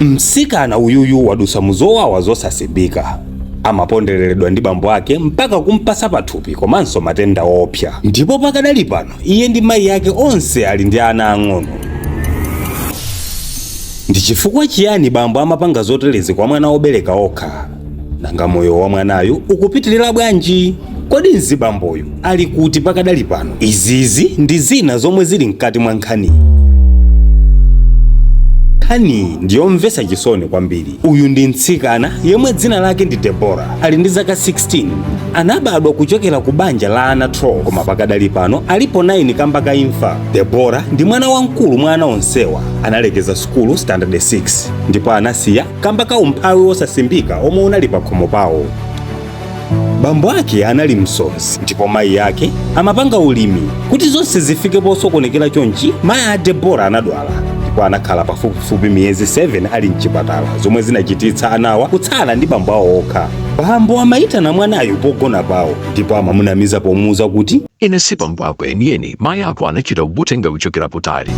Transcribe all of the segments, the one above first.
Mtsikana uyuyu wadusa muzowawa zosasimbika. Amapondereredwa ndi bambo ake mpaka kumpasa pathupi komanso matenda opsa, ndipo pakadali pano iye ndi mayi ake onse ali ndi ana ang'ono. Ndi chifukwa chiyani bambo amapanga zoterezi kwa mwana wobereka okha? Nanga moyo wa mwanayu ukupitirira bwanji? Kodi mzibamboyu ali kuti pakadali pano? Izizi ndi zina zomwe zili mkati mwa nkhaniyi. Nkhaniyi ndiyomvetsa chisoni kwambiri. Uyu ndi mtsikana yemwe dzina lake ndi Debora, ali ndi zaka 16. Anabadwa kuchokera ku banja la ana 12, koma pakadali pano alipo 9 kamba ka imfa. Debora ndi mwana wamkulu mwa ana onsewa. Analekeza sukulu standard 6 ndipo anasiya kamba ka umphawi wosasimbika omwe unali pa khomo pawo. Bambo ake anali msodzi ndipo mayi ake amapanga ulimi. Kuti zonse zifike posokonekera chonchi, mayi a Debora anadwala ndipo anakhala pafupifupi miyezi 7 ali mchipatala, zomwe zinachititsa anawa kutsala ndi bambo awo okha. Bambo amayitana mwanayu pogona pawo ndipo amamunamiza pomuwuza kuti, "Ine si bambo ako enieni, mayi ako anachita kukutenga kuchokera kutali."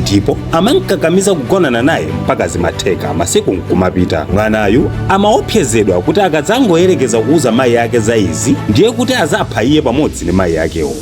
Ndipo amankakamiza kugonana naye mpaka zimatheka. Masiku nkumapita, mwanayu amaopsezedwa kuti akadzangoyerekeza kuuza mayi ake za izi, ndiye kuti azapha iye pamodzi ndi mayi akewo.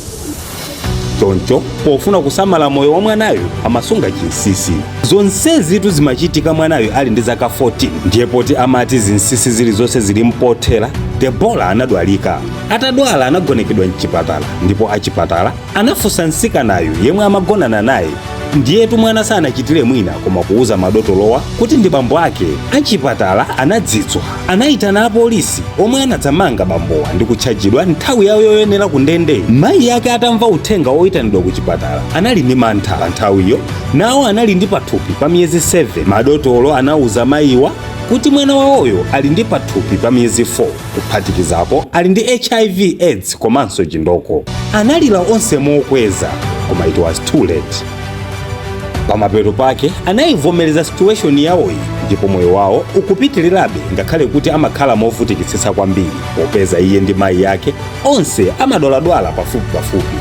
Choncho pofuna kusamala moyo wa mwanayu, amasunga chinsinsi. Zonsezitu zimachitika mwanayu ali ndi zaka 14. Ndiye poti amati zinsinsi zilizonse zili mpothera, Debora anadwalika. Atadwala anagonekedwa mchipatala, ndipo achipatala anafunsa mtsikanayu yemwe amagonana naye. Ndiyetu mwana sanachitire mwina koma kuuza madotolowa kuti ndi bambo ake. Achipatala anadzitswa, anayitana apolisi omwe anadzamanga bambowa ndi kutchajidwa nthawi yawo yoyenera ku ndende. Mayi ake atamva uthenga woyitanidwa ku chipatala anali ndi mantha. Pa nthawiyo nawo anali ndi pathupi pa miyezi 7. Madotolo anauza mayiwa kuti mwana wawoyo ali ndi pathupi pa miyezi 4, kuphatikizapo ali ndi HIV AIDS komanso chindoko. Analira onse mokweza, koma it was too late. Pamapeto pake anayivomereza situation yawoyi ndipo moyo wawo ukupitirirabe, ngakhale kuti amakhala movutikitsitsa kwambiri, popeza iye ndi mayi ake onse amadwaladwala pafupipafupi.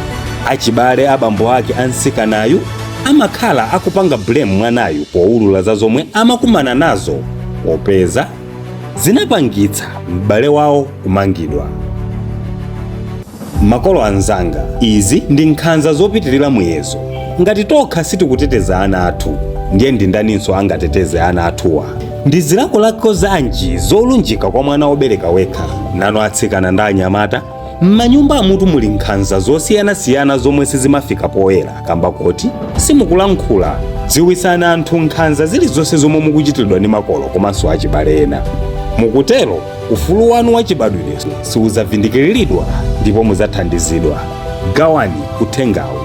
Achibale abambo ake amtsikanayu amakhala akupanga blame mwanayu powulula za zomwe amakumana nazo, popeza zinapangitsa m'bale wawo kumangidwa. Makolo anzanga, izi ndi nkhanza zopitirira muyezo. Ngati tokha sitikuteteza ana athu, ndiye ndi ndaninso angateteze ana athuwa? Ndi zilakolako zanji zolunjika kwa mwana wobereka wekha? Nanu atsikana ndi anyamata, m'manyumba amutu muli nkhanza zosiyanasiyana zomwe sizimafika poyera kamba koti simukulankhula. Dziwisani anthu nkhanza zilizonse zomwe mukuchitiridwa ndi makolo komanso achibale ena. Mukutero ufulu wanu wachibadwidwe siudzavindikiriridwa ndipo mudzathandizidwa. Gawani uthengawu.